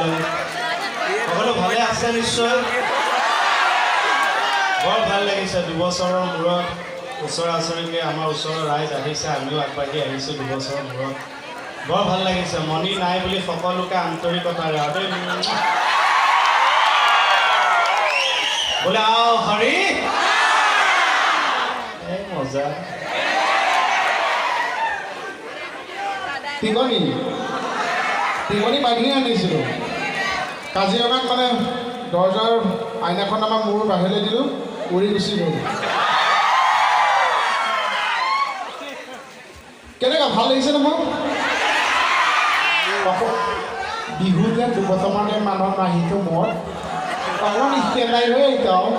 জনালোঁ। সকলো ভালে আছে নিশ্চয়? বৰ ভাল লাগিছে, 2 বছৰৰ মূৰত ওচৰা ওচৰিকৈ আমাৰ ওচৰৰ ৰাইজ আহিছে, আমিও আগবাঢ়ি আহিছোঁ 2 বছৰৰ মূৰত। বৰ ভাল লাগিছে। মণি নাই বুলি সকলোকে আন্তৰিকতাৰে আৰু দেই, বোলে আও হৰি, এই মজা। টিকনি টিকনি বান্ধি আনিছিলোঁ কাজিৰঙাত, মানে দৰ্জাৰ আইনাখন আমাৰ মূৰ বাহিৰলৈ দিলোঁ, উৰি গুচি গ'ল। কেনেকুৱা ভাল লাগিছে নে মোক? বিহু যে 2 বছৰমান মানুহ আহিছোঁ, মূৰত অকণমান ষ্টেণ্ডাৰ্ড হৈ আহিছে আৰু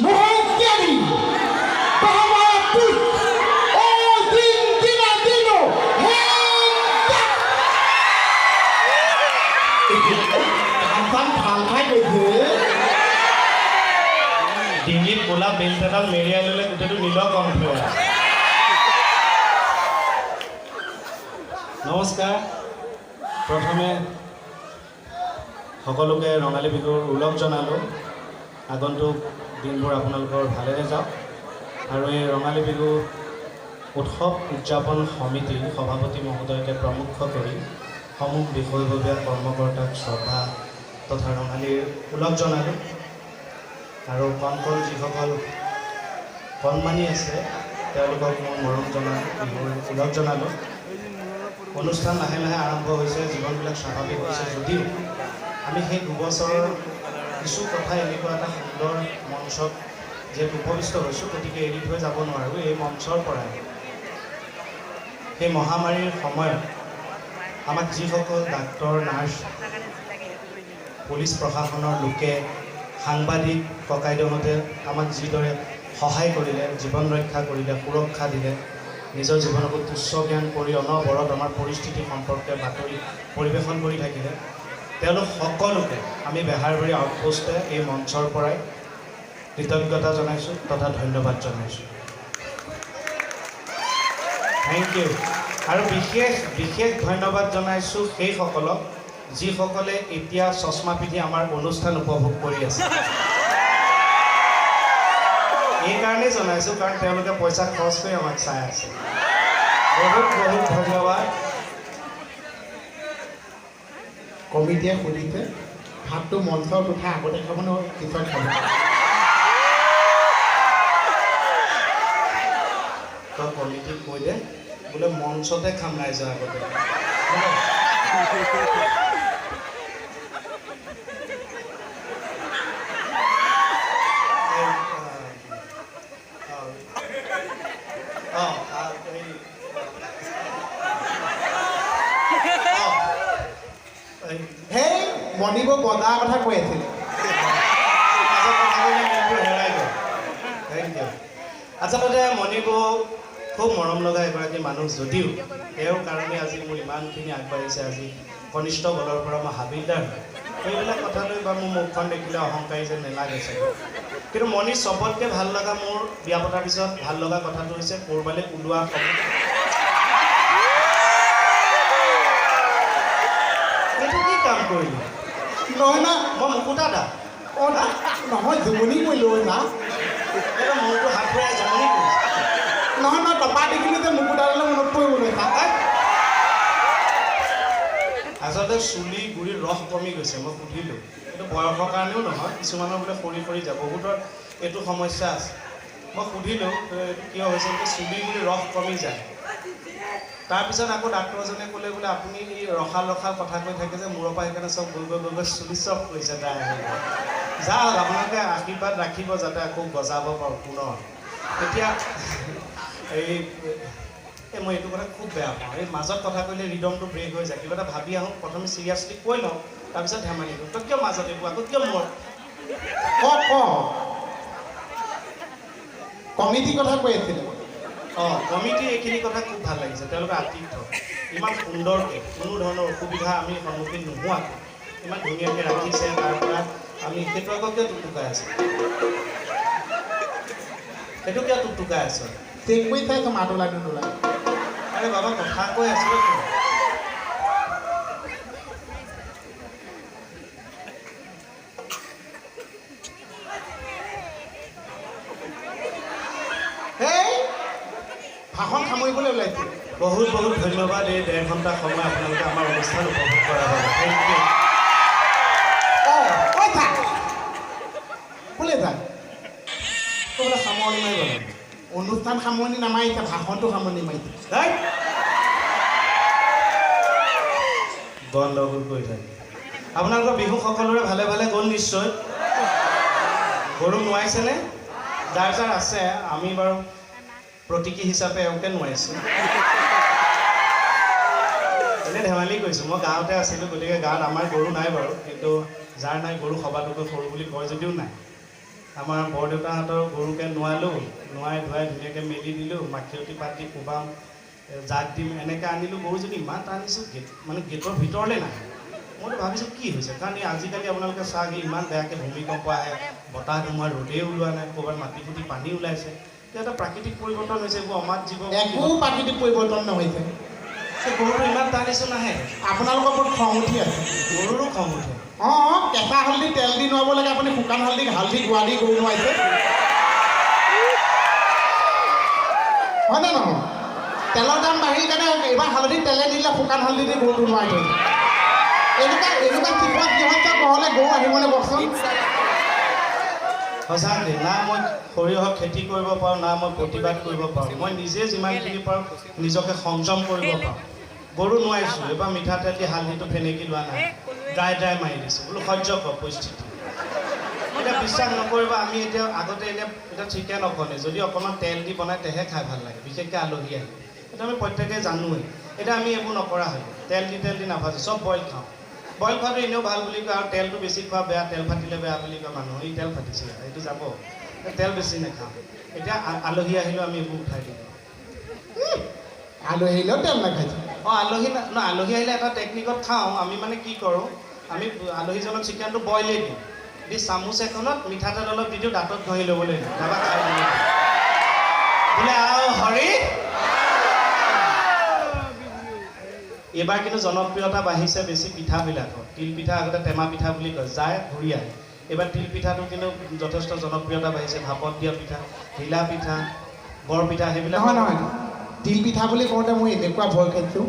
Mohan bahwa oh din dina dino hendak গান ভাল খাই গৈছে। ডিঙিত ক'লা বেল্ট এডাল মেৰিয়াই ল'লে গোটেইটো নীলকণ্ঠ। নমস্কাৰ। প্ৰথমে সকলোকে ৰঙালী বিহুৰ ওলগ জনালোঁ। আগন্তুক দিনবোৰ আপোনালোকৰ ভালেৰে যাওক। আৰু এই ৰঙালী বিহু উৎসৱ উদযাপন সমিতিৰ সভাপতি মহোদয়কে প্ৰমুখ কৰি সমূহ বিষয়ববীয়া, কৰ্মকৰ্তাক শ্ৰদ্ধা তথা ৰঙালীৰ ওলগ জনালোঁ। আৰু কণ কণ যিসকল কণমানি আছে, তেওঁলোকক মই মৰম জনালোঁ, বিহুৰ ওলগ জনালোঁ। অনুষ্ঠান লাহে লাহে আৰম্ভ হৈছে, জীৱনবিলাক স্বাভাৱিক হৈছে যদিও আমি সেই 2 বছৰৰ কিছু কথা এনেকুৱা এটা সুন্দৰ মঞ্চত যিহেতু উপবিষ্ট হৈছোঁ, গতিকে এৰি থৈ যাব নোৱাৰোঁ। এই মঞ্চৰ পৰাই সেই মহামাৰীৰ সময়ত আমাক যিসকল ডাক্তৰ, নাৰ্ছ, পুলিচ প্ৰশাসনৰ লোকে, সাংবাদিক ককাইদেউহঁতে আমাক যিদৰে সহায় কৰিলে, জীৱন ৰক্ষা কৰিলে, সুৰক্ষা দিলে, নিজৰ জীৱনকো তুচ্ছ জ্ঞান কৰি অনবৰত আমাৰ পৰিস্থিতি সম্পৰ্কে বাতৰি পৰিৱেশন কৰি থাকিলে, তেওঁলোক সকলোকে আমি বেহাৰবাৰী আউটপোষ্টে এই মঞ্চৰ পৰাই কৃতজ্ঞতা জনাইছোঁ তথা ধন্যবাদ জনাইছোঁ। Thank U. আৰু বিশেষ বিশেষ ধন্যবাদ জনাইছোঁ সেইসকলক, যিসকলে এতিয়া চশমা পিন্ধি আমাৰ অনুষ্ঠান উপভোগ কৰি আছে। এইকাৰণেই জনাইছোঁ, কাৰণ তেওঁলোকে পইচা খৰচ কৰি আমাক চাই আছে। বহুত বহুত ধন্যবাদ। কমিটিয়ে সুধিছে, ভাতটো মঞ্চত উঠাই আগতে খাব নে পিছত খাব? তই কমিটিক কৈ দে, বোলে মঞ্চতে খাম ৰাইজৰ আগতে। অঁ, এই, অঁ, এই, সেই মণিব বজাৰ কথা কৈ আছিলে। মাজত কথা ক'লে মনটো হেৰাই গ'ল। Thank U. আচলতে মণিবৌ খুব মৰম লগা এগৰাকী মানুহ যদিও তেওঁৰ কাৰণে আজি মোৰ ইমানখিনি আগবাঢ়িছে। আজি কনিষ্ঠ বলৰ পৰা মই হাবিলদাৰ হয়। সেইবিলাক কথালৈ বা মোৰ মুখখন দেখিলে অহংকাৰী যেন নেলাগে চাগে, কিন্তু মণি চবতকৈ ভাল লগা, মোৰ বিয়া পতাৰ পিছত ভাল লগা কথাটো হৈছে ক'ৰবালৈ ওলোৱা সময়ত এইটো কি কাম কৰিলি? নহয় না। মই মুকুতা দা। অঁ, না নহয়, জুমনি কৰিলোঁ না। এইটো মূৰটো হাত ফুৰাই জমনি কৰিছে। নহয় নহয়, টপা দেখিলোঁ যে মুকুতালৈ মনত পৰিব লৈ। আচলতে চুলি গুৰিৰ ৰস কমি গৈছে। মই সুধিলোঁ, এইটো বয়সৰ কাৰণেও নহয়, কিছুমানৰ বোলে সৰি সৰি যায়, বহুতৰ এইটো সমস্যা আছে। মই সুধিলোঁ এইটো কিয় হৈছে? বোলে চুলি গুৰিৰ ৰস কমি যায়। তাৰপিছত আকৌ ডাক্তৰজনে ক'লে বোলে আপুনি এই ৰসাল ৰসাল কথা কৈ থাকে যে মূৰৰ পৰা, সেইকাৰণে চব গৈ গৈ গৈ গৈ চুলি চব গৈছে ড্ৰাই হৈ গৈ। যাওক, আপোনালোকে আশীৰ্বাদ ৰাখিব যাতে আকৌ গজাব পাৰোঁ পুনৰ। তেতিয়া এই এই মই এইটো কথা খুব বেয়া পাওঁ, এই মাজত কথা ক'লে ৰিদমটো ব্ৰেক হৈ যায়। কিবা এটা ভাবি আহোঁ, প্ৰথমে চিৰিয়াছলি কৈ লওঁ, তাৰপিছত ধেমালি কৰোঁ। তই কিয় মাজত এইবোৰ আকৌ কিয় মূৰত ক ক, কমিটিৰ কথা কৈ আছিলে। অঁ, কমিটিৰ এইখিনি কথা খুব ভাল লাগিছে। তেওঁলোকৰ আতিথ্য ইমান সুন্দৰকৈ, কোনো ধৰণৰ অসুবিধা আমি সন্মুখীন নোহোৱাকৈ ইমান ধুনীয়াকৈ ৰাখিছে। তাৰ পৰা আমি সেইটো আকৌ কিয় টুকটুকাই আছে? সেইটো কিয় টুকটুকাই আছে? চেক কৰি চাইছোঁ, মাত ওলাই নোলায়। আৰে বাবা, কথা কৈ আছোঁ। বহুত বহুত ধন্যবাদ। এই 1.5 ঘণ্টা সময় আপোনালোকে আমাৰ অনুষ্ঠান উপভোগ কৰাৰ বাবে thank U. অঁ, ঐ থাক, কোলে থাক। বোলে সামৰণি মাৰিব লাগে। অনুষ্ঠান সামৰণি নামাৰিছে, ভাষণটো সামৰণি মাৰিছে। হেই! গণ্ডগোল কৰি থাকে। আপোনালোকৰ বিহু সকলোৰে ভালে ভালে গ'ল নিশ্চয়। গৰু নোৱাইছেনে? যাৰ যাৰ আছে, আমি বাৰু প্ৰতীকী হিচাপে এওঁকে নোৱাইছোঁ। এনেই ধেমালি কৰিছোঁ, মই গাঁৱতে আছিলোঁ, গতিকে গাঁৱত আমাৰ গৰু নাই বাৰু, কিন্তু যাৰ নাই গৰু সবাতোকৈ সৰু বুলি কয় যদিও নাই। আমাৰ বৰদেউতাহঁতৰ গৰুকে নোৱালোঁ, নোৱাই ধুৱাই ধুনীয়াকৈ মেলি দিলোঁ, মাখিয়তী পাত দি কোবাম, জাক দিম, এনেকৈ আনিলোঁ। গৰুজনী ইমান টানিছোঁ, গেট মানে গেটৰ ভিতৰলৈ নাহে। মইতো ভাবিছোঁ কি হৈছে, কাৰণ এই আজিকালি আপোনালোকে চাওক, ইমান বেয়াকৈ ভূমিকম্প আহে, বতাহ ধুমুহা, ৰ'দেই ওলোৱা নাই, ক'ৰবাত মাটি ফুটি পানী ওলাইছে। এতিয়া এটা প্ৰাকৃতিক পৰিৱৰ্তন হৈছে, এইবোৰ অমাত জীৱ। একো প্ৰাকৃতিক পৰিৱৰ্তন নহৈছে। সেই গৰুটো ইমান টানিছোঁ নাহে। আপোনালোকৰ বহুত খং উঠি আছে। গৰুৰো খং উঠে। অঁ, কেঁচা হালধি তেল দি নোৱাব লাগে, আপুনি শুকান হালধি হালধি গুড়া দি গৰু নোৱাইছে, হয়নে নহয়? তেলৰ দাম বাঢ়িল কাৰণে এইবাৰ হালধি তেলে নিদিলে, শুকান হালধি দি গৰুটো নোৱাই থৈছে। এনেকুৱা এনেকুৱা চিপত গৃহস্থ ঘৰলৈ গৰু আহিবনে কওকচোন? সঁচাকৈ না মই সৰিয়হৰ খেতি কৰিব পাৰোঁ, না মই প্ৰতিবাদ কৰিব পাৰোঁ। মই নিজে যিমানখিনি পাৰোঁ নিজকে সংযম কৰিব পাৰোঁ। গৰু নোৱাৰিছোঁ, এইবাৰ মিঠাতেল দি হালধিটো ফেনেকি লোৱা নাই, ড্ৰাই ড্ৰাই মাৰি দিছোঁ, বোলো সহ্য কৰ পৰিস্থিতি। এতিয়া বিশ্বাস নকৰিব, আমি এতিয়া আগতে এতিয়া এতিয়া চিকেন অকণে যদি অকণমান তেল দি বনাই তেহে খাই ভাল লাগে, বিশেষকৈ আলহী আহি। এতিয়া আমি প্ৰত্যেকেই জানোৱেই। এতিয়া আমি এইবোৰ নকৰা হ'লোঁ, তেল দি নাভাজোঁ, চব বইল খাওঁ। বইল খোৱাটো এনেও ভাল বুলি কয়, আৰু তেলটো বেছি খোৱা বেয়া, তেল ফাটিলে বেয়া বুলি কয় মানুহ। এই তেল ফাটিছে, এইটো যাব, তেল বেছি নাখাওঁ। এতিয়া আলহী আহিলেও আমি এইবোৰ উঠাই দিওঁ। আলহী আহিলেও তেল নাখাইছে। অঁ, আলহী ন, আলহী আহিলে এটা টেকনিকত খাওঁ আমি। মানে কি কৰোঁ আমি, আলহীজনক চিকেনটো বইলেই দিওঁ, দি চামুচ এখনত মিঠাতেল অলপ দি দিওঁ, দাঁতত ঘঁহি ল'বলৈ দিওঁ, তাৰপৰা খাই দিওঁ বোলে আও হৰি। এইবাৰ কিন্তু জনপ্ৰিয়তা বাঢ়িছে বেছি পিঠাবিলাকৰ। তিল পিঠা আগতে টেমা পিঠা বুলি কয়, যায় ঘূৰি আহে। এইবাৰ তিল পিঠাটো কিন্তু যথেষ্ট জনপ্ৰিয়তা বাঢ়িছে। ভাপত দিয়া পিঠা, ঘিলা পিঠা, বৰ পিঠা, সেইবিলাক। নহয় নহয়, তিল পিঠা বুলি কওঁতে মই এনেকুৱা ভয় খাইছোঁ,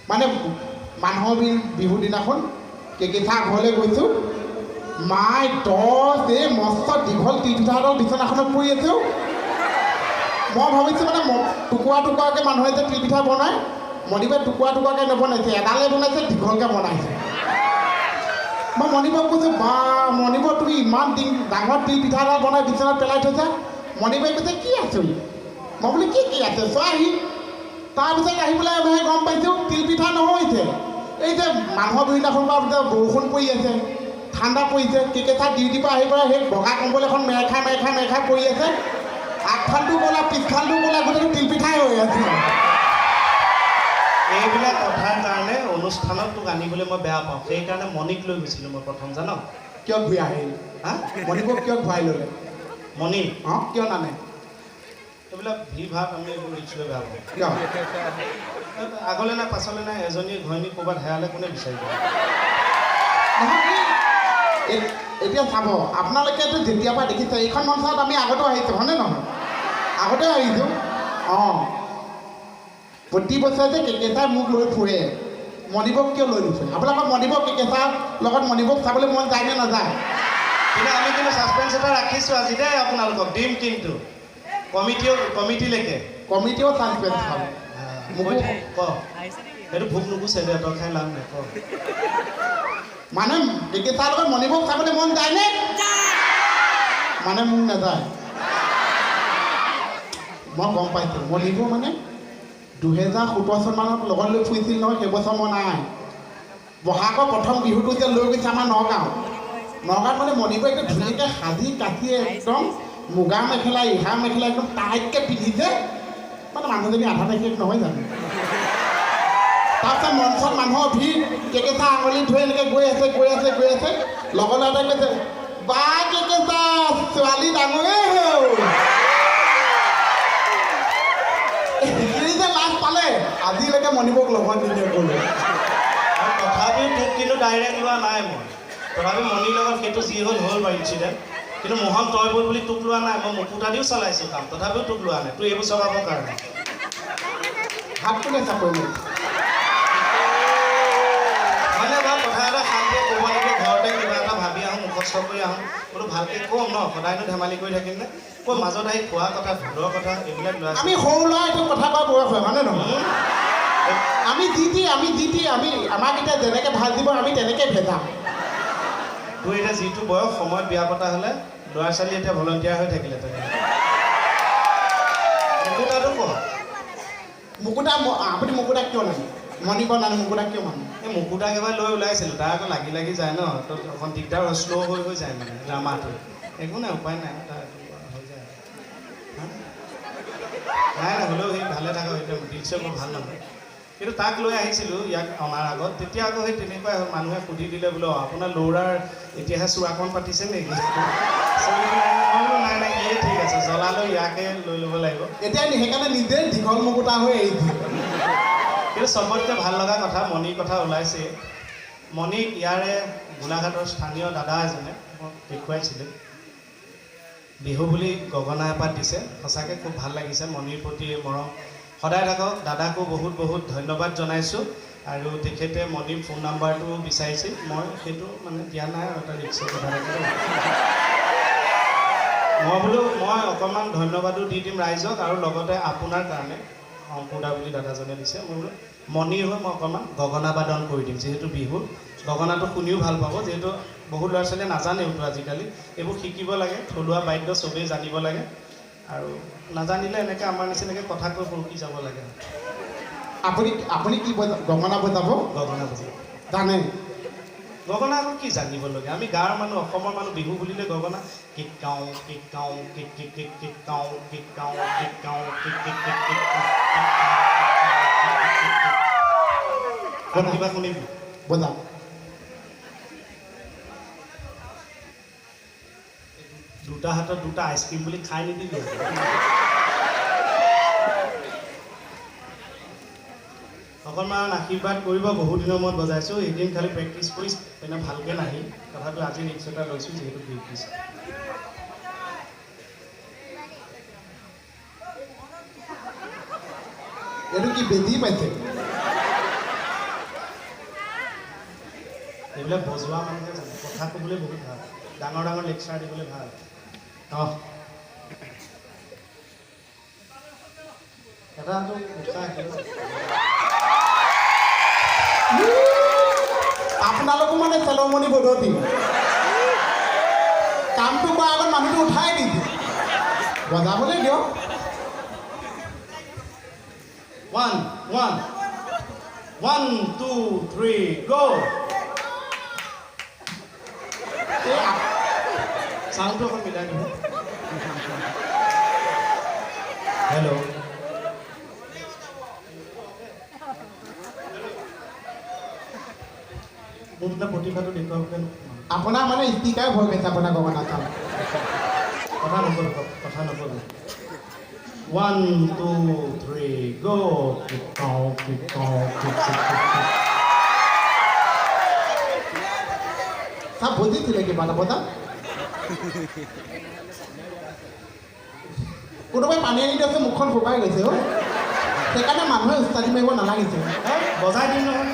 মানে মানুহৰ বিহু দিনাখন কেকেচা ঘৰলৈ গৈছোঁ, মাই দহ এই মস্ত দীঘল তিল পিঠা এডাল বিচনাখনত পৰি আছোঁ। মই ভাবিছোঁ মানে টুকুৰা টুকুৰাকৈ মানুহে যে তিল পিঠা বনায়, মণিবাই টুকুৰা টুকুৰাকৈ নবনাইছে, এডালে বনাইছে, দীঘলকৈ বনাইছে। মই মণিবাক কৈছোঁ, বা মণিব তুমি ইমান ডাঙৰ তিল পিঠা এডাল বনাই বিচনাত পেলাই থৈছা। মণিবাই কৈছে কি আছো? মই বোলো কি কি আছে চোৱা আহি। তাৰপিছত আহি পেলাই মই গম পাইছোঁ তিল পিঠা নহৈছে। এই যে মানুহৰ বিহুদিনাখন পৰা বৰষুণ পৰি আছে, ঠাণ্ডা পৰিছে, কেকেচা ডিউটিৰ পৰা আহি পেলাই সেই বগা কম্বল এখন মেৰ খাই মেৰ খাই মেৰ খাই পৰি আছে, আগফালটো ক'লা পিছফালটো ক'লা, গোটেইটো তিল পিঠাই হৈ আছে। এইবিলাক কথাৰ কাৰণে অনুষ্ঠানত তোক আনিবলৈ মই বেয়া পাওঁ, সেইকাৰণে মণিক লৈ গৈছিলোঁ মই প্ৰথম, জান? কিয় ঘূৰি আহিল? হা, মণিকক কিয় ঘূৰাই ল'লে? মণি অঁ, কিয় নানে? এইবিলাক ভিৰ ভাত আমি এইবোৰ ৰিক্স লৈ বেয়া পাওঁ। কিয়? আগলৈ নাই পাছলৈ নাই, এজনী ঘৈণী ক'ৰবাত হেৰালে কোনে বিচাৰিব? নহয়, এতিয়া চাব আপোনালোকেতো যেতিয়াৰ পৰা দেখিছে এইখন মঞ্চত আমি আগতেও আহিছোঁ, হয়নে নহয়? আগতেও আহিছোঁ। অঁ, প্ৰতি বছৰে যে কেকেচাই মোক লৈ ফুৰে, মণিবক কিয় লৈ নুফুৰে? আপোনালোকৰ মণিবক কেকেচাৰ লগত মণিবক চাবলৈ মন যায় নে নাযায়? কিন্তু আমি কিন্তু ছাছপেঞ্চ এটা ৰাখিছোঁ আজি দেই, আপোনালোকক দিম কিন্তু কমিটিও, কমিটিলৈকে। কমিটিও ছাছপেঞ্চ খাব। ক, সেইটো ভোক নুগুচে দে, তই খাই লাভ নাই, ক। মানে কেকেচাৰ লগত মণিবক চাবলৈ মন যায়নে? মানে মোক নাযায়। মই গম পাইছোঁ মণিব মানে 2017 চন মানত লগত লৈ ফুৰিছিল নহয়, সেইবছৰ মই নাই। বহাগৰ প্ৰথম বিহুটো যে লৈ গৈছে আমাৰ নগাঁও, নগাঁৱত মানে মণিব একদম ধুনীয়াকৈ সাজি কাচি একদম মুগা মেখেলা ইহা মেখেলা একদম টাইটকৈ পিন্ধিছে, মানে মানুহজনী আধা শেষ নহয় জানো? তাৰপিছত মঞ্চত মানুহৰ ভিৰ, কেকেচা আঙুলি ধৰি এনেকৈ গৈ আছে গৈ আছে গৈ আছে, লগৰ ল'ৰা এটাই কৈছে, বা কেকেচা ছোৱালী ডাঙৰেই হ'ল। সি যে লাজ পালে, আজিলৈকে মণিবক লগত নিনিয়ে ক'লো। তথাপিও তোক কিন্তু ডাইৰেক্ট লোৱা নাই মই, তথাপি মণিৰ লগত সেইটো যি হ'ল হ'ল বাৰু ইনচিডেণ্ট, কিন্তু মোহন তই বল বুলি তোক লোৱা নাই, মই মুকুতা দিও চলাইছোঁ কাম, তথাপিও তোক লোৱা নাই, তোৰ এইবোৰ চলাবৰ কাৰণে। হাত কোনে চাপৰি মাৰিছে? মানে মই কথা এটা শান্তিয়ে ক'ব লাগে, ঘৰতে কিবা এটা ভাবি আহোঁ, মুখস্থ কৰি আহোঁ, বোলো ভালকৈ ক'ম ন, সদায়নো ধেমালি কৰি থাকিম নে? কৈ মাজত আহি খোৱা কথা, ঢোলৰ কথা, এইবিলাক ল'ৰা আমি সৰু ল'ৰা এইটো কথা কোৱা বয়স হয়, হয়নে নহয়? আমি যি টি আমি যি টি আমি আমাক এতিয়া যেনেকৈ ভাজ দিব আমি তেনেকৈ ভেজাম। তোৰ এতিয়া যিটো বয়স সময়ত বিয়া পতা হ'লে ল'ৰা ছোৱালী এতিয়া ভলণ্টিয়াৰ হৈ থাকিলে তেনেকৈ। মুকুতাটো ক। মুকুতা, আপুনি মুকুতাক কিয় নানে? মণিক নানে, মুকুতাক কিয় মানে? এই মুকুতাক এবাৰ লৈ ওলাইছিলোঁ, তাৰ আকৌ লাগি লাগি যায় ন, তো অকণ দিগদাৰ হয়, শ্ল' হৈ হৈ যায় মানে ড্ৰামাটো। একো নাই, উপায় নাই, তাৰ হৈ যায়। নাই নাই, হ'লেও সি ভালে থাকক, এতিয়া দিলছে বৰ ভাল নহয়। কিন্তু তাক লৈ আহিছিলোঁ ইয়াক অনাৰ আগত, তেতিয়া আকৌ সেই তেনেকুৱাই হ'ল, মানুহে সুধি দিলে বোলে আপোনাৰ ল'ৰাৰ এতিয়াহে চোৱাকণ পাতিছে নেকি? নাই নাই, ইয়ে ঠিক আছে, জ্বলালেও ইয়াকে লৈ ল'ব লাগিব। এতিয়া সেইকাৰণে নিজে দীঘল মুকুতা হৈ এৰিছে। কিন্তু চবতকৈ ভাল লগা কথা, মণিৰ কথা ওলাইছে। মণিক ইয়াৰে গোলাঘাটৰ স্থানীয় দাদা এজনে মোক দেখুৱাইছিলে, বিহু বুলি গগনা এপাত দিছে। সঁচাকৈ খুব ভাল লাগিছে, মণিৰ প্ৰতি মৰম সদায় থাকক। দাদাকো বহুত বহুত ধন্যবাদ জনাইছোঁ। আৰু তেখেতে মণিৰ ফোন নাম্বাৰটো বিচাৰিছিল, মই সেইটো মানে দিয়া নাই আৰু এটা ৰিক্সৰ কথা থাকিলে। মই বোলো মই অকণমান ধন্যবাদো দি দিম ৰাইজক, আৰু লগতে আপোনাৰ কাৰণে অংকুৰ দা বুলি দাদাজনে দিছে। মই বোলো মণিৰ হৈ মই অকণমান গগনা বাদন কৰি দিম, যিহেতু বিহু গগনাটো শুনিও ভাল পাব, যিহেতু বহুত ল'ৰা ছোৱালীয়ে নাজানেওতো আজিকালি, এইবোৰ শিকিব লাগে, থলুৱা বাদ্য চবেই জানিব লাগে। আৰু নাজানিলে এনেকৈ আমাৰ নিচিনাকৈ কথা কৈ সৰকি যাব লাগে। আপুনি আপুনি কি গগনা বজাব? গগনা বজাব জানে? গগনা আকৌ কি জানিবলগীয়া, আমি গাঁৱৰ মানুহ, অসমৰ মানুহ, বিহু বুলিলে গগনা কিক কাওঁ কিক কাওঁ কিক কিক কিক কিক কাওঁ কিক কাওঁ কিক কাওঁ কিক কিক কিক কিক। কিবা শুনিবি? বজাওক। দুটা হাতত দুটা আইচক্ৰীম বুলি খাই নিদিবি। অকণমান আশীৰ্বাদ কৰিব, বহুত দিনৰ মূৰত বজাইছোঁ, এদিন খালি প্ৰেক্টিচ কৰি তেনে ভালকৈ নাহিল, তথাপিও আজি ৰিক্স এটা লৈছোঁ যিহেতু গিফ্ট দিছে। এইটো কি বেজি পাইছে? এইবিলাক বজোৱা মানুহে জানে, কথা ক'বলৈ বহুত ভাল, ডাঙৰ ডাঙৰ লেকচাৰ দিবলৈ ভাল। অঁ, এটাতো উৎসাহ। আপোনালোকো মানে চেলমণি পদ্ধতি, কামটো কৰাৰ আগত মানুহটো উঠাই দিছে, বজাবলৈ দিয়ক। 1 1 1 2 3 গ'। চাউণ্ডটো অকণ মিলাই দিব। হেল্ল', মোৰ দুটা প্ৰতিভাটো দেখুৱাব। আপোনাৰ মানে স্পীকাৰ ভয় খাইছে আপোনাৰ গগনা চাউণ্ড। কথা নক'ব, কথা নক'ব। 1 2 3 গ'। কিক কাওঁ কিক কাওঁ কিক কিক কিক। চাব বুজিছিলে কিবা এটা বজা। কোনোবাই পানী আনি দিয়কচোন, মুখখন শুকাই গৈছে অ'। সেইকাৰণে মানুহে উস্তাদি মাৰিব নালাগিছিল। বজাই দিম নহয়।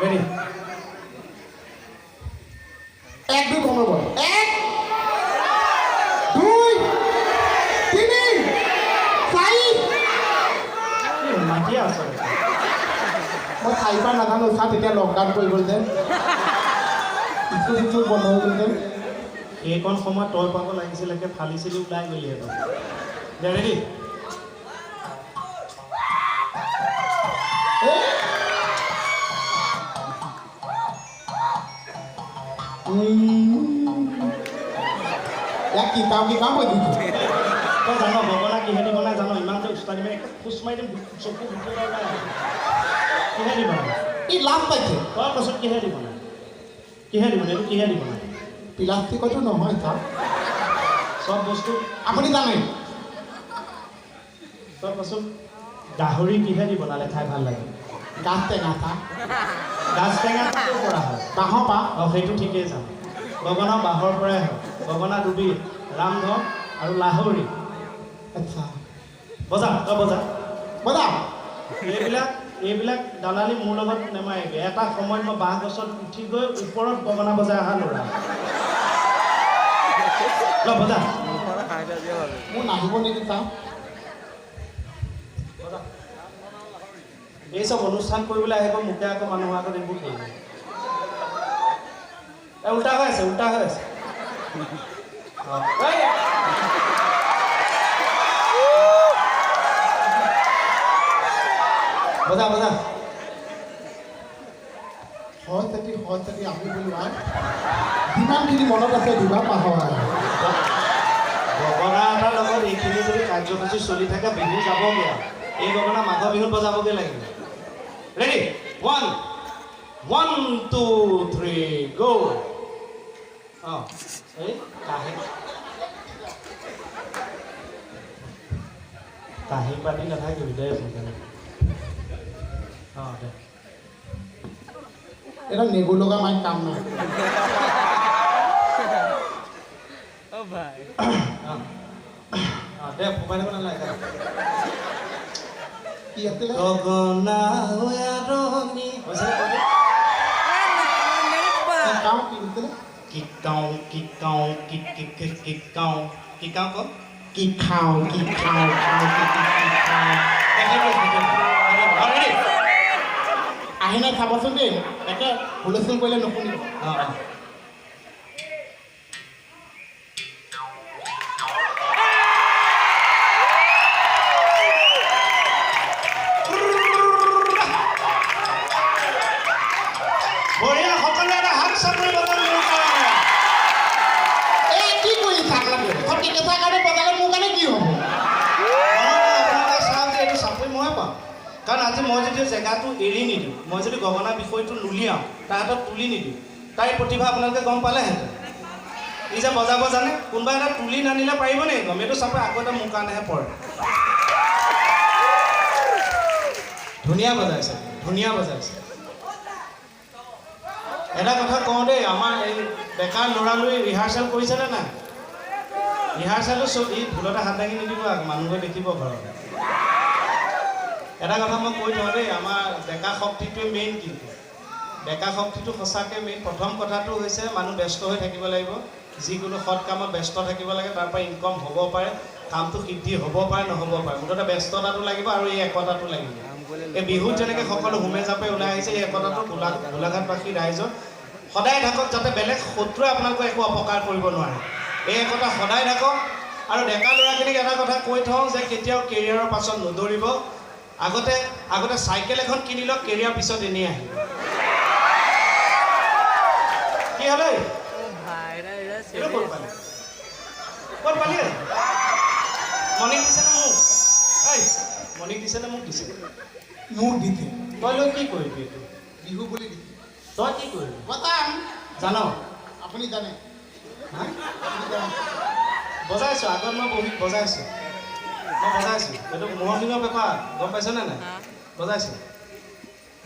ৰেডি? 1 2 কমাব। 1 2 3 4। মাতিয়ে আছ। মই চাৰিবাৰ নাজানো চা, তেতিয়া লকডাউন কৰি গ'ল যে, স্কুল স্কুল বন্ধ হৈ গ'ল যে। সেইকণ সময়ত তই পাব লাগিছিল, একে ফালি চিলি ওলাই গ'লিহেঁতেন। দে ৰেডি? ইয়াক কি কাম কি কাম কৰি দিছোঁ। তই জান গগনা কিহেদি বনাই জান? ইমান যে উস্তাদি মাৰি খোজ মাৰি দিম, চকু ভিতৰত ওলাই আহে। কিহেদি বনাই? ই লাজ পাইছে। তই কচোন কিহেদি বনাই? কিহেদি বনাই? এইটো কিহেদি বনাই? প্লাষ্টিকতো নহয় ছাৰ। চব বস্তু আপুনি জানে? তই কচোন গাহৰি কিহেদি বনালে খাই ভাল লাগে? গাজ টেঙা ছাৰ। গাজ টেঙা ক'ৰ পৰা হয়? বাঁহৰ পৰা। অঁ, সেইটো ঠিকেই জানো। গগনা বাঁহৰ পৰাই হয়। গগনা দুবিধ, ৰামধন আৰু লাহৰি। আচ্ছা, বজা, তই বজা। বজা। এইবিলাক দালালি মোৰ লগত নেমাৰিবি। এটা সময়ত মই বাঁহ গছত উঠি গৈ ওপৰত গগনা বজাই অহা ল'ৰা। ল বজা। মোৰ নাহিব নেকি চাওঁ। এই চব অনুষ্ঠান কৰিবলৈ আহিব, মোকে আকৌ মানুহৰ আগত এইবোৰ কৰিব। উল্টা হৈ আছে, উল্টা হৈ আছে। বজা বজা। সহজ সহজ আমি বোলো আৰু যিমানখিনি মনত আছে দিবা পাহৰা। গগনা এটাৰ লগত এইখিনি যদি কাৰ্যসূচী চলি থাকে, বিহু যাবগৈ আৰু। এই গগনা মাঘৰ বিহুত বজাবগৈ লাগিব। Ready, 1 1 2 3 go. অঁ, এই কাহি কাহি পাতি নাথাকিবি দে সোনকালে। অঁ দে। এটা নেগুৰ লগা মাইক কাম নাই। অঁ দে, ফোপাই দিব নালাগে। কি আছিলে? গগনা কি কাওঁ কি কাওঁ কি কি কি কি কাওঁ কি কাওঁ ক কি খাওঁ কি খাওঁ খাওঁ কি কি কি খাওঁ। আহি নাই চাবচোন দেই, একে হুলস্থুল কৰিলে নুশুনিব। অঁ অঁ। বঢ়িয়া, সকলোৱে এটা হাত চাপৰি বজাওক মোৰ কাৰণে। এই কি কৰিছা আপোনালোকে? কেঁচা কাৰণে বজালে মোৰ কাৰণে কি হ'ব? আপোনালোকে চাওক যে এইটো চাপৰি ময়ে পাম। কাৰণ আজি মই যদি জেগাটো এৰি নিদিওঁ, মই যদি গগনা বিষয়টো নুলিয়াওঁ, তাৰ হাতত তুলি নিদিওঁ, তাইৰ প্ৰতিভা আপোনালোকে গম পালেহেঁতেন। ই যে বজাব জানে, কোনোবা এটা তুলি নানিলে পাৰিব নেকি গম? এইটো চাপৰি আকৌ এটা মোৰ কাৰণেহে পৰে। ধুনীয়া বজাইছে, ধুনীয়া বজাইছে। এটা কথা কওঁ দেই, আমাৰ এই ডেকা ল'ৰা-লৰি ৰিহাৰ্চেল কৰিছেনে নাই? ৰিহাৰ্চেলো চব ই ভুলতে হাত দাঙি নিদিব, মানুহবোৰে দেখিব ঘৰত। এটা কথা মই কৈ থওঁ দেই, আমাৰ ডেকা শক্তিটোৱে মেইন। কিন্তু ডেকা শক্তিটো সঁচাকৈ মেইন। প্ৰথম কথাটো হৈছে মানুহ ব্যস্ত হৈ থাকিব লাগিব, যিকোনো সৎ কামত ব্যস্ত থাকিব লাগে, তাৰ পৰা ইনকম হ'ব পাৰে, কামটো সিদ্ধি হ'ব পাৰে, নহ'ব পাৰে, মুঠতে ব্যস্ততাটো লাগিব আৰু এই একতাটো লাগিব। এই বিহুত যেনেকৈ সকলো হোমে জাপে ওলাই আহিছে, এই একতাটো গোলাঘাটবাসী ৰাইজৰ সদায় থাকক, যাতে বেলেগ শত্ৰুৱে আপোনালোকক একো অপকাৰ কৰিব নোৱাৰে। এই একতা সদায় থাকক। আৰু ডেকা ল'ৰাখিনিক এটা কথা কৈ থওঁ যে কেতিয়াও কেৰিয়াৰৰ পাছত নদৌৰিব। আগতে আগতে চাইকেল এখন কিনি লওক, কেৰিয়াৰ পিছত এনেই আহিব। কি হ'লে এইটো ক'ত পালি? ক'ত পালি? মণিক দিছেনে মোক? এই মণিক দিছেনে মোক দিছে? মোক দিছে। তই লৈ কি কৰিবি এইটো? বিহু বুলি দিছে। তই কি কৰিবি? বজাম। জান? আপুনি জানে? হা? বজাইছোঁ, আগত মই বহি বজাইছোঁ, মই বজাইছোঁ। এইটো মহৰ পেপাৰ, গম পাইছনে নাই? বজাইছোঁ,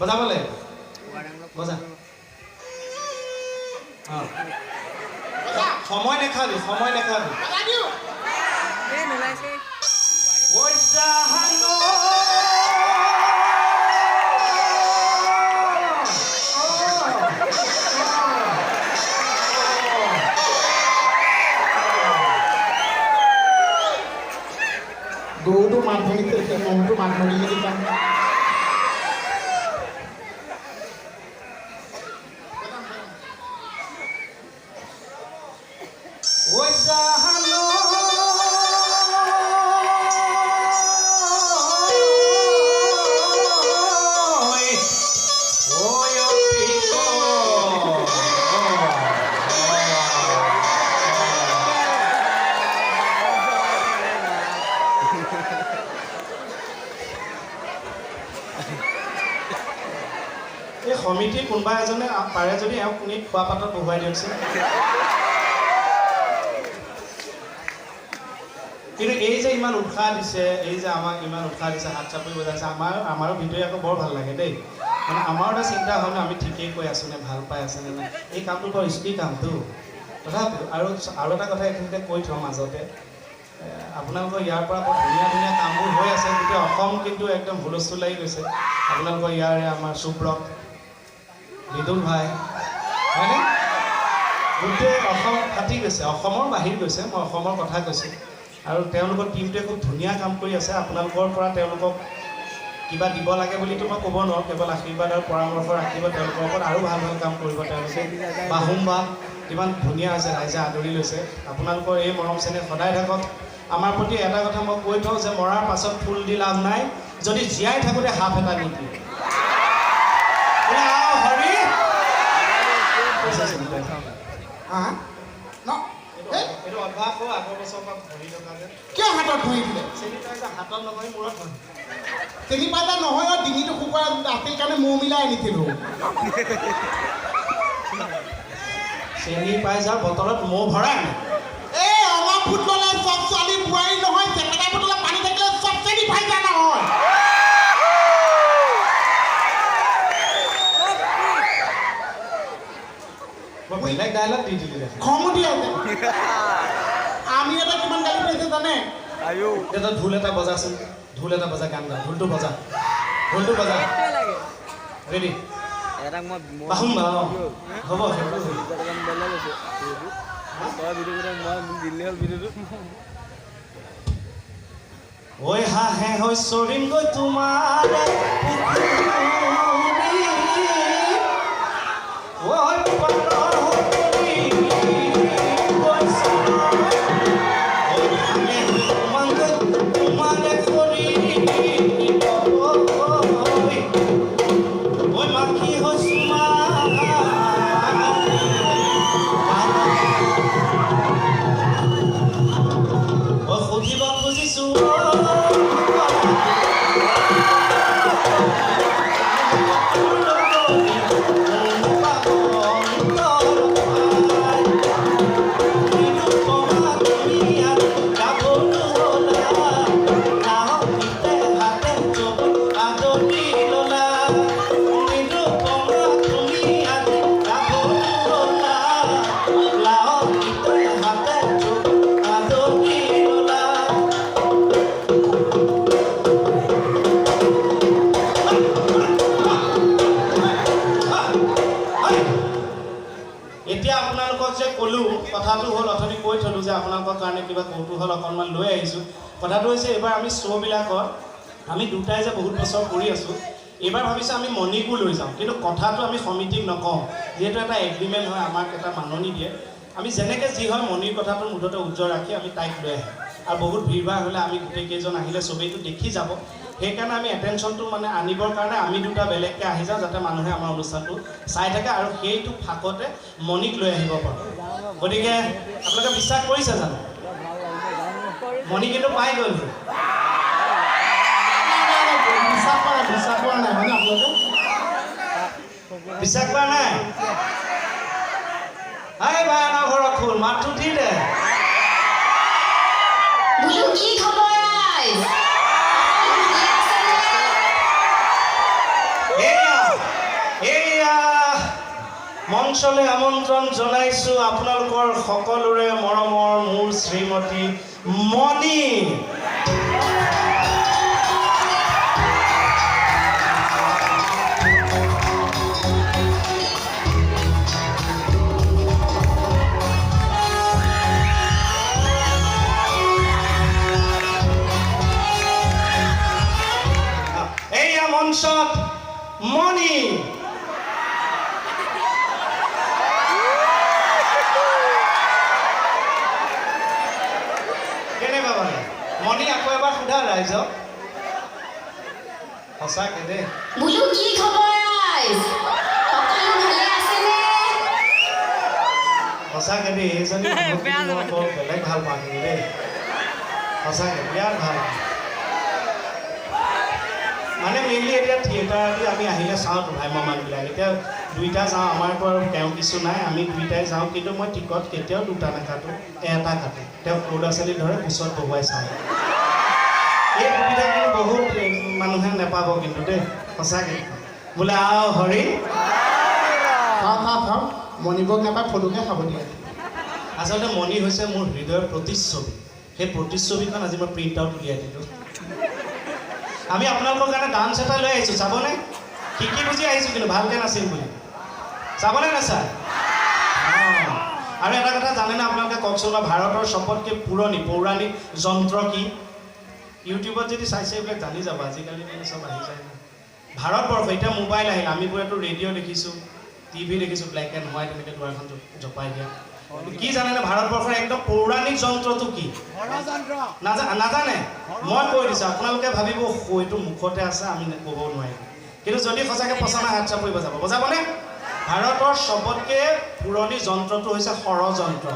বজাব লাগিব। বজা। অঁ, সময় নেখাবি, সময় নেখাবি। গৰুটো মাত ধৰিছে, মহটো মাত ধৰিলে কিবা। এই সমিতিৰ কোনোবা এজনে পাৰে যদি এওঁক নি খোৱা পাতত বহুৱাই দিয়কচোন। কিন্তু এই যে ইমান উৎসাহ দিছে, এই যে আমাক ইমান উৎসাহ দিছে, হাত চাপৰি বজাইছে, আমাৰো ভিতৰি আকৌ বৰ ভাল লাগে দেই। মানে আমাৰো এটা চিন্তা হয় ন, আমি ঠিকেই কৈ আছোঁ নে, ভাল পাই আছেনে নাই। এই কামটো বৰ ৰিস্কি কামটো। তথাপিও আৰু আৰু এটা কথা এইখিনিতে কৈ থওঁ মাজতে, আপোনালোকৰ ইয়াৰ পৰা বৰ ধুনীয়া ধুনীয়া কামবোৰ হৈ আছে। গোটেই অসম কিন্তু একদম হুলস্থুল লাগি গৈছে। আপোনালোকৰ ইয়াৰে আমাৰ সুব্ৰত, মৃদুল ভাই, হয়নে? গোটেই অসম ফাটি গৈছে, অসমৰ বাহিৰ গৈছে, মই অসমৰ কথা কৈছোঁ। আৰু তেওঁলোকৰ টীমটোৱে খুব ধুনীয়া কাম কৰি আছে। আপোনালোকৰ পৰা তেওঁলোকক কিবা দিব লাগে বুলিতো মই ক'ব নোৱাৰোঁ, কেৱল আশীৰ্বাদ আৰু পৰামৰ্শ ৰাখিব তেওঁলোকৰ ওপৰত, আৰু ভাল ভাল কাম কৰিব তেওঁলোকে। বাহুম্বা কিমান ধুনীয়া হৈছে, ৰাইজে আদৰি লৈছে। আপোনালোকৰ এই মৰম চেনেহ সদায় থাকক আমাৰ প্ৰতি। এটা কথা মই কৈ থওঁ যে মৰাৰ পাছত ফুল দি লাভ নাই, যদি জীয়াই থাকোঁতে সাপ এটা নিদিয়ে। বোলে আও হৰি। হা ন এই, এইটো অভ্যাস হ'ল আগৰ বছৰৰ পৰা ঘঁহি থকা যে। কিয় হাতত ঘঁহি দিলে? চেনিটাইজাৰ হাতত নঘঁহি মূৰত ঘঁহি। চেনিটাইজাৰ নহয় অ, ডিঙিটো শুকুৱাই আছিল কাৰণে মৌ মিলাই আনিছিলোঁ। চেনিটাইজাৰ বটলত মৌ ভৰাই আনে। এই অলপ ফুট ল'লে চব ছোৱালী বোৱাৰী নহয়, চেপেটা বটলত পানী থাকিলে চব চেনিটাইজাৰ নহয়। মই বেলেগ ডাইলগ দি দিলি দেখোন। খং উঠি আছে। আমি এটা কিমান গালি পাৰিছে জানে? এতিয়া তই ঢোল এটা বজাচোন, ঢোল এটা বজা, গান গা, ঢোলটো বজা, ঢোলটো বজা, ৰেডি। বাহুম বা, অ, হ'ব সেইটো। ঐ হাঁহে হৈ চৰিম গৈ তোমাৰ পুখুৰীত, ঐ পাৰ হৈ গৈ চৰাই, ঐ হাঁহে হৈ সোমাম গৈ তোমাৰে শৰীৰত, ঐ মাখি হৈ চুমা ঐ সুধিব খুজিছো। এতিয়া আপোনালোকক যে ক'লো, কথাটো হ'ল অথনি কৈ থলোঁ যে আপোনালোকৰ কাৰণে কিবা কৌতূহল অকণমান লৈ আহিছোঁ। কথাটো হৈছে এইবাৰ আমি শ্ব'বিলাকত আমি দুটাই যে বহুত বছৰ কৰি আছোঁ, এইবাৰ ভাবিছোঁ আমি মণিকো লৈ যাওঁ। কিন্তু কথাটো আমি সমিতিক নকওঁ, যিহেতু এটা এগ্ৰিমেণ্ট হয়, আমাক এটা মাননি দিয়ে। আমি যেনেকৈ যি হয় মণিৰ কথাটো মুঠতে উজ্জ্বল ৰাখি আমি তাইক লৈ আহিম। আৰু বহুত ভিৰ ভাৰ হ'লে আমি গোটেইকেইজন আহিলে চবেইটো দেখি যাব, সেইকাৰণে আমি এটেনশ্যনটো মানে আনিবৰ কাৰণে আমি দুটা বেলেগকৈ আহি যাওঁ, যাতে মানুহে আমাৰ অনুষ্ঠানটো চাই থাকে আৰু সেইটো ফাঁকতে মণিক লৈ আহিব পাৰোঁ। গতিকে আপোনালোকে বিশ্বাস কৰিছে জানো? মণি কিন্তু পাই গ'লহি। বিশ্বাস কৰা, বিশ্বাস কৰা নাই হয়নে আপোনালোকে? বিশ্বাস কৰা নাই? হাই বায়নৰ ঘৰত খোল মাতটো দি দে। বোলো কি খবৰ ৰাইজ? সকলো ঠিকে আছেনে? এয়া এয়া মঞ্চলৈ আমন্ত্ৰণ জনাইছোঁ আপোনালোকৰ সকলোৰে মৰমৰ মোৰ শ্ৰীমতী মণি। এয়া মঞ্চত মণি। কেনেকুৱা মানে মণি? আকৌ এবাৰ সোধা ৰাইজক, সঁচাকে দেই। বোলো কি খবৰ ৰাইজ? সকলো ভালে আছেনে? সঁচাকে দেই, এইজনী মানুহক কিন্তু মই বৰ বেলেগ ভাল পাওঁ কিন্তু দেই, সঁচাকে বিৰাট ভাল পাওঁ। মানে মেইনলি এতিয়া থিয়েটাৰ আদি আমি আহিলে চাওঁতো ভ্ৰাম্যমানবিলাক, এতিয়া দুইটা যাওঁ, আমাৰতো আৰু তেওঁ কিছু নাই, আমি দুইটাই যাওঁ। কিন্তু মই টিকট কেতিয়াও দুটা নাকাটো, এটা কাটো। তেওঁক সৰু ল'ৰা ছোৱালীৰ দৰে কোচত বহুৱাই চাওঁ। এই সুবিধা কিন্তু বহুত মানুহে নেপাব কিন্তু দেই, সঁচাকে। বোলে আও হৰি। চাওঁ চাওঁ চাওঁ, মণিবক নাপায় ফটোকে খাব দিয়ে। আচলতে মণি হৈছে মোৰ হৃদয়ৰ প্ৰতিচ্ছবি। সেই প্ৰতিচ্ছবিখন আজি মই প্ৰিণ্ট আউট উলিয়াই দিলোঁ। আমি আপোনালোকৰ কাৰণে ডান্স এটা লৈ আহিছোঁ, চাবনে? শিকি বুজি আহিছোঁ কিন্তু ভালকৈ নাচিম বুলি। চাবনে নাচায়? আৰু এটা কথা জানেনে আপোনালোকে কওকচোন, ভাৰতৰ চবতকৈ পুৰণি পৌৰাণিক যন্ত্ৰ কি? ইউটিউবত যদি চাইছে এইবিলাক জানি যাব, আজিকালি মানে চব আহি যায়। ভাৰতবৰ্ষ এতিয়া মোবাইল আহিল, আমিবোৰেতো ৰেডিঅ' দেখিছোঁ, টিভি দেখিছোঁ, ব্লেক এণ্ড হোৱাইট এনেকৈ দুৱাৰখন জপাই দিয়া। কি জানেনে ভাৰতবৰ্ষৰ একদম পৌৰাণিক যন্ত্ৰটো কি? নাজানে? মই কৈ দিছোঁ, আপোনালোকে ভাবিব এইটো মুখতে আছে, আমি ক'ব নোৱাৰিম, কিন্তু যদি সঁচাকৈ পচনা হাত চাপৰি বজাব, বজাবনে? ভাৰতৰ চবতকৈ পুৰণি যন্ত্ৰটো হৈছে ষড়যন্ত্ৰ।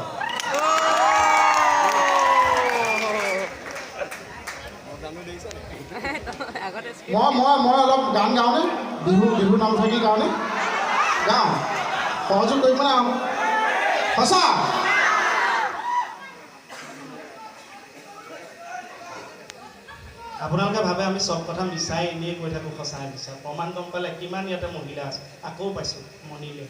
মই অলপ গান গাওঁনে? বিহু নাম থাকি গাওঁনে? গাওঁ, সহযোগ কৰিব না? সঁচা? আপোনালোকে ভাবে আমি চব কথা মিছাই এনেই কৈ থাকোঁ, সঁচাই মিছা। প্ৰমাণ গম পালে কিমান ইয়াতে মহিলা আছে, আকৌ পাইছোঁ মণিলে।